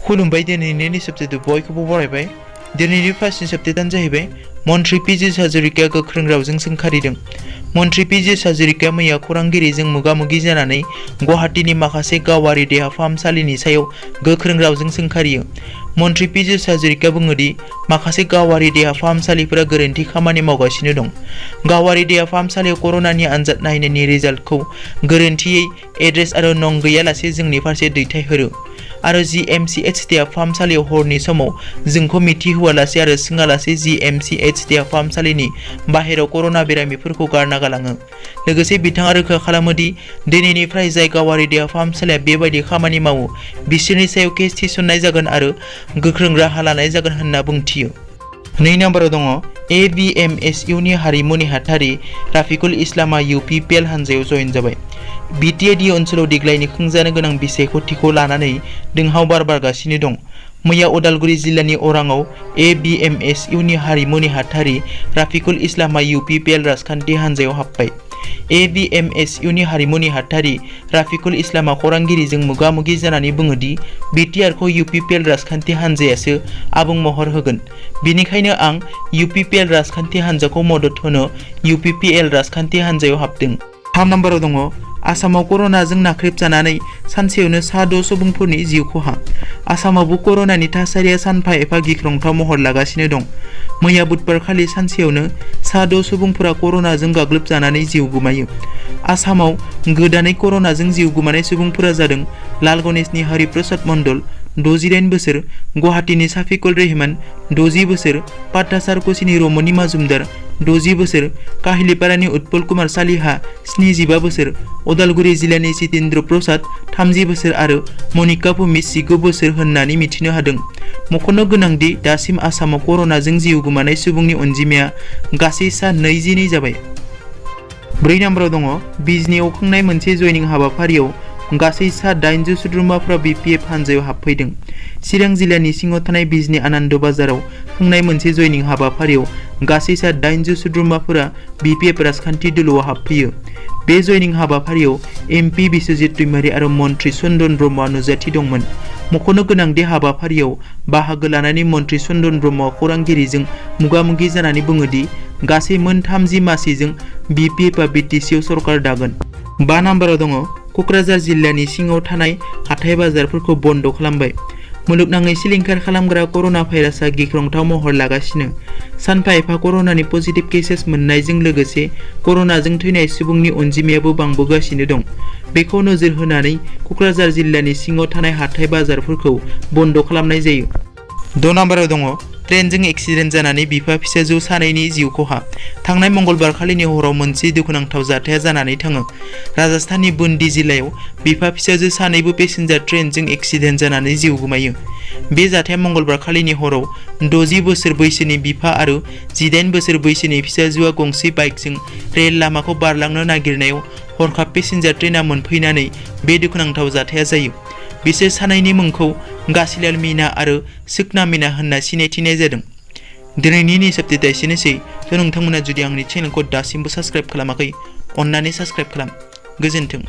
खुलुमबाय दिनैनि सप्ताहखौ बयखौबो बरायबाय। दिनैनि फार्स्ट सप्ताहआनो जाहैबाय मन्त्रि पीजेश हाजरिकाया गोख्रों रावजों सोंखारिदों। मन्त्रि पीजेश हाजरिकाया मैया खौरांगिरिजों मोगा-मोगि जानानै गुवाहाटीनि माखासे गावारि देहा फाहामसालिनि सायाव गोख्रों रावजों सोंखारियो। मन्त्रि पीजेश हाजरिकाया बुङोदि माखासे गावारि देहा फाहामसालिफोरा गोरोन्थि खामानि मावगासिनो दं। गावारि देहा फाहामसालियाव कर'नानि आनजाद नायनायनि रिजाल्टखौ गोरोन्थियै एड्रेस आरो नं गैयालासे जोंनि फारसे दैथायहरो आरो जीएमसीएच देहा फाहामसालियाव हरनि समाव जोंखौ मिथिहोआलासे आरो सोङालासे जीएमसीएच देहा फाहामसालिनि बाहेराव कर'ना बेरामिफोरखौ गारना गालाङो। लोगोसे बिथाङा रोखा खालामो दि दिनैनिफ्राय जाय गावारि देहा फाहामसालिया बेबायदि खामानि मावो बिसोरनि सायाव केस थिसननाय जागोन आरो गोख्रों राहा लानाय जागोन होनना बुंथियो। 2 नम्बराव दङ एबीएमएसइउनि हारिमु नेहाथारि राफिकुल इस्लामा यूपीपीएल हानजायाव जयेन जाबाय। बिटिएडि ओनसोलाव देग्लायनि खुंजानो गोनां बिसायख'थिखौ लानानै दोंहाव बार बारगासिनो दं। मैया उदालगुरि जिल्लानि अराङाव एबीएमएसइउनि हारिमु नेहाथारि राफिकुल इस्लामा यूपीपीएल राजखान्थि हानजायाव हाबबाय। एबीएमएसइउनि हारिमु नेहाथारि राफिकुल इस्लामा खौरांगिरिजों मोगा-मोगि जानानै बुङोदि बिटिआरखौ यूपीपीएल राजखान्थि हानजायासो आबुं महर होगोन। बेनिखायनो आं यूपीपीएल राजखान्थि हानजाखौ मदद होनो यूपीपीएल राजखान्थि हानजायाव हाबदों। 3 नम्बराव दङ आसामाव कर'नाजों नाख्रेबजानानै सानसेयावनो सा 6 सुबुंफोरनि जिउ खहा। आसामावबो कर'नानि थासारिया सानफा एफा गिख्रंथाव महर लागासिनो दं। मैया बुधबारखालि सानसेयावनो सा 6 सुबुंफोरा कर'नाजों गाग्लोबजानानै जिउ गोमायो। आसामाव गोदानै कर'नाजों जिउ गोमानाय सुबुंफोरा जादों लाल गणेशनि हरिप्रसाद मण्डल 68 बोसोर, गुवाहाटीनि साफिकुल रहमान 60 बोसोर, पाट्टासारकुसिनि रमनि माजुमदार 60 बोसोर, काहिलिपारानि उत्पल कुमार सालिहा 75 बोसोर, उदालगुरि जिल्लानि जितेन्द्र प्रसाद 30 बोसोर आरो मनिका भूमि 19 बोसोर होननानै मिथिनो हादों। मख'नो गोनांदि दासिम आसामाव कर'नाजों जिउ गोमानाय सुबुंनि अनजिमाया गासै सा 22 जाबाय। 4 नम्बराव दङ बिजनीआव खुंनाय मोनसे जयनिं हाबाफारियाव गासै सा 800 सोद्रोमाफोरा बीपीएफ हानजायाव हाबफैदों। चिरां जिल्लानि सिङाव थानाय बिजनी आनन्द बाजाराव खुंनाय मोनसे जयनिं हाबाफारियाव गासै सा 800 सोद्रोमाफोरा बीपीएफ राजखान्थि दोलोआव हाबफैयो। बे जयनिं हाबाफारियाव एमपी बिस्वजित दैमारी आरो मन्त्रि चन्दन ब्रह्मआ नुजाथि दंमोन। मख'नो गोनांदि हाबाफारियाव बाहागो लानानै मन्त्रि चन्दन ब्रह्मआ खौरांगिरिजों मोगा-मोगि जानानै बुङोदि गासै मोन 30 मासिजों बीपीएफआ बिटिसिआव सरकार दागोन। 5 नम्बराव दङ क'क्राझार जिल्लानि सिङाव थानाय हाथाइ बाजारफोरखौ बन्द खालामबाय। मुलुगनाङै सिलिंखार खालामग्रा कर'ना भाइरासआ गिख्रंथाव महर लागासिनो। सानफा एफा कर'नानि पजिटिभ केसेस मोननायजों लोगोसे कर'नाजों थैनाय सुबुंनि अनजिमायाबो बांबोगासिनो दं। बेखौ नोजोर होनानै क'क्राझार जिल्लानि सिङाव थानाय हाथाइ बाजारफोरखौ बन्द खालामनाय जायो। 6 नम्बराव दङ ट्रेनजों एक्सिडेन्ट जानानै बिफा फिसाजो सानैनि जिउ खहा। थांनाय मंगलबारखालिनि हराव मोनसे दुखुनांथाव जाथाया जानानै थाङो। राजस्थाननि बुन्दी जिल्लायाव बिफा फिसाजो सानैबो पेसेन्जार ट्रेनजों एक्सिडेन्ट जानानै जिउ गोमायो। बे जाथाया मंगलबारखालिनि हराव 60 बोसोर बैसोनि बिफा आरो 18 बोसोर बैसोनि फिसाजोआ गंसे बाइकजों रेल लामाखौ बारलांनो नागिरनायाव हरखाब पेसेन्जार ट्रेना मोनफैनानै बे दुखुनांथाव जाथाया जायो। बिसोर सानैनि मुंखौ गासिलाल मीना आरो सुकना मीना होनना सिनायथिनाय जादों। दिनैनि सप्ताहआ एसेनोसै। नोंथांमोना जुदि आंनि चेनेलखौ दासिमबो साबस्क्राइब खालामाखै अन्नानै साबस्क्राइब खालाम। गोजोन्थों।